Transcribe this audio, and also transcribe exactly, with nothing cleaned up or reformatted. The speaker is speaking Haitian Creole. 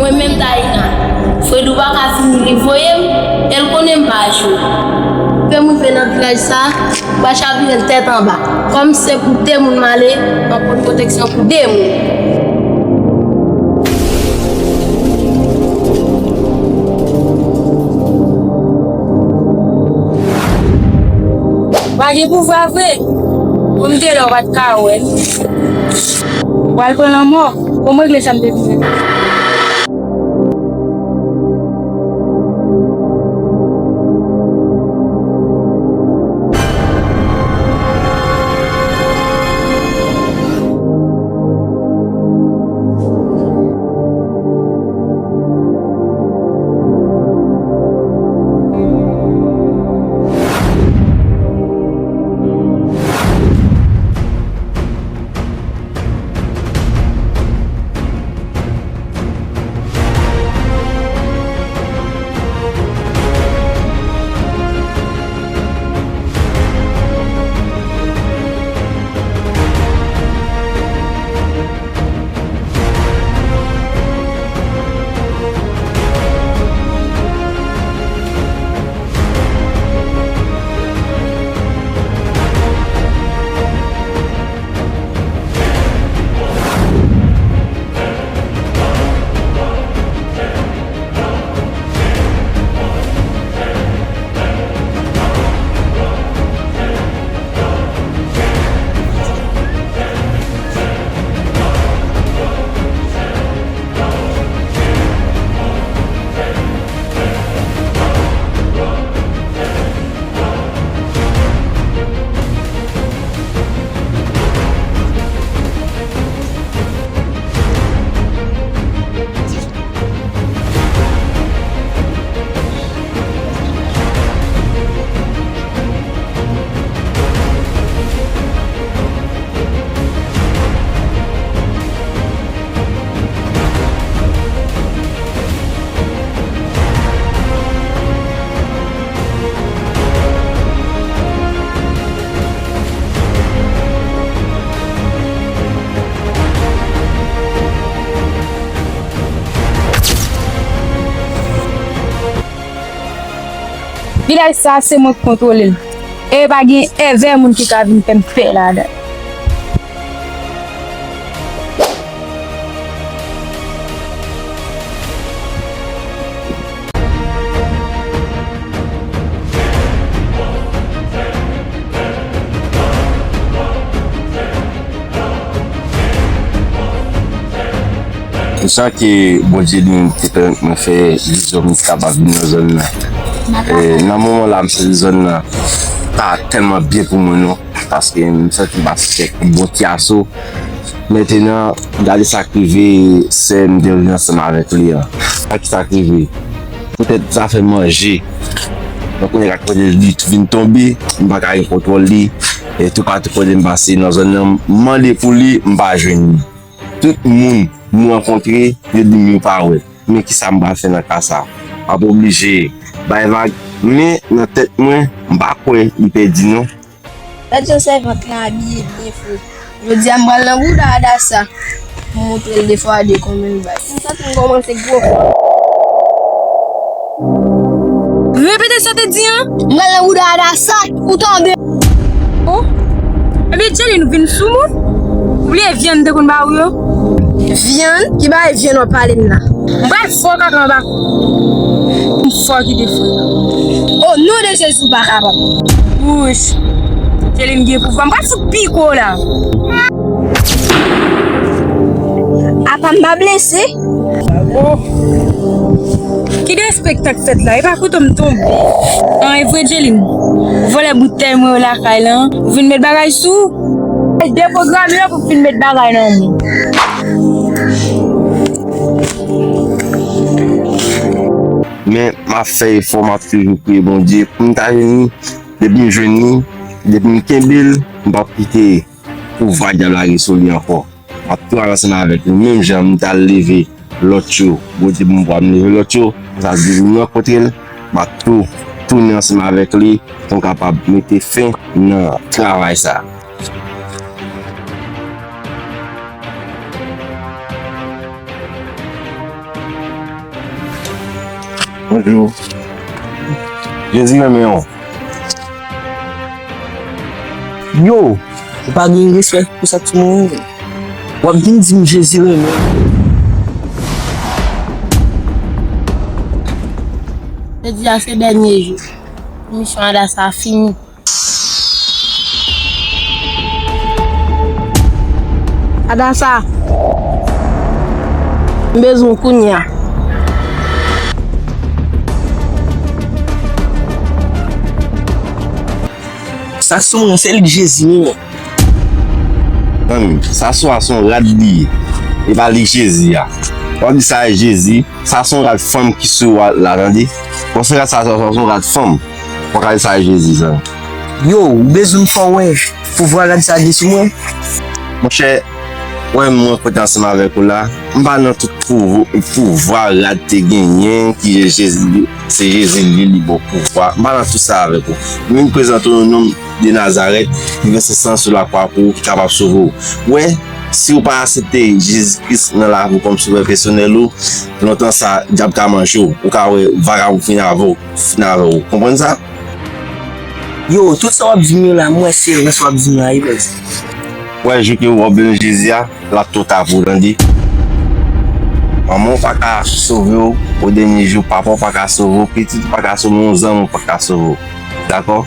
Mwen menm Taïna, Fredou pa ka fini li voye m, e l konnen m pa jwe. Ke m rive nan vilaj sa, m pral chavire l tèt anba. Kòm se pou de moun m ale, m ap pote pwoteksyon pou de moun. Pa gen pouvwa vre. Pou m te la, ou pa t ka wè l. Ou pral pran lanmò. Pou m regle sa m te vin fè. Vilaj sa a, se mwen k kontwole l. E pa gen èvè moun ki ka vin fè m pè ladan l. Jan ke Bondye li menm te pèmèt mwen fè vizyon m kapab vin nan zòn nan. E, nan moman la, m santi zòn nan pa tèlman byen pou mwen non, paske m santi m pase kèk bon ti aso. Mentenan, gade sa k rive sè m te vin ansanm avèk li an. Gade sa k rive. Poutèt zafè manje. Donk, kounye a kote li vin tonbe, m pa ka gen kontwòl li. E toupatou kote m pase nan zòn nan, m mande pou li, m pa jwenn li. Tout moun m rankontre, yo di m yo pa wè l. Men kisa m pral fè nan ka sa? M ap oblije bay vag, men nan tèt mwen, m pa kwè li pèdi non. Gad jan sèvant lan abiye byen fre. Jodi a m pral nan bouda Adasa pou m montre l de fwa de konbyen l bay. M santi m kòmanse gwo. Repete sa w te di an. M pral nan bouda Adasa, ou tande? Oh. Ebyen, Jelin, ou vin sou moun? Ou bliye vyann te konn ba ou yo? Vyann? Ki bagay vyann w ap pale m la? M pral fò kaka anba kou. M fò kite fre. O non de Jezi, ou pa kapab. Wouch. Jelin gen pouvwa. M pral fout piko la. Apa m pa blese? Oh. Ki derespektan k fèt la? E pa kote m tonbe. An, e vre, Jelin. Vòlè boutèy mwen yo lakay la. Ou vin met bagay sou. Deprograme yo pou fin met bagay nan men. Men, m ap fè efò, m ap toujou priye Bondye pou m ta jwenn li. Depi m jwenn li, depi m kenbe l, m p ap kite pouvwa dyab la gen sou li ankò. M ap tou al ansanm avèk li, menm jan m t al leve lòt yo, Bondye ban m pouvwa m leve lòt yo, sa vle di m rankontre l, m ap tou tounen ansanm avèk li pou m kapab mete fen nan travay sa. Bonjou. Jezi renmen w. Yo, ou pa gen respè pou sa timoun yo. W ap vin di m Jezi renmen w. Jodi a se dènye jou. Misyon Adasa fini. Adasa, m bezwen w kounye a. Sa sou mwen, se li Jezi, wi. Zanmi, sa sou a se yon rad li ye. E pa li Jezi a. W ap di sa e Jezi. Sa se yon rad fanm ki sou rad la, tande. Bon, se rad sa, sa, sa se yon rad fanm. Ou ka di sa Jezi, sa. Yo, ou bezwen m fè w wè pouvwa rad sa gen sou mwen? Monchè, wè mwen kote ansanm avèk ou la. M pa nan tout pou, pouvwa rad te genyen, ki Jezi, se Jezi li, li ba w pouvwa. M pa nan tout sa avèk ou. M vin prezante w yon nonm de Nazarèt, ki vèse san sou lakwa pou w, ki kapab sove w. Wè, si w pa aksepte Jezi Kris nan lavi w kòm sovè pèsonèl ou, lontan sa, dyab ka manje w. Ou ka wè vagabon fin avè w, fin avè w. Konprann sa? Yo, tout sa w ap di m yo la, m wè se rès w ap di m la, wi, bèz. Wè, jou ke w ap bezwen Jezi a, l ap twò ta pou w, tande. Manman w pa ka sove w, o dènye jou, papa w pa ka sove w, pitit ou pa ka sove w, yon zanmi w pa ka sove w. Dakò?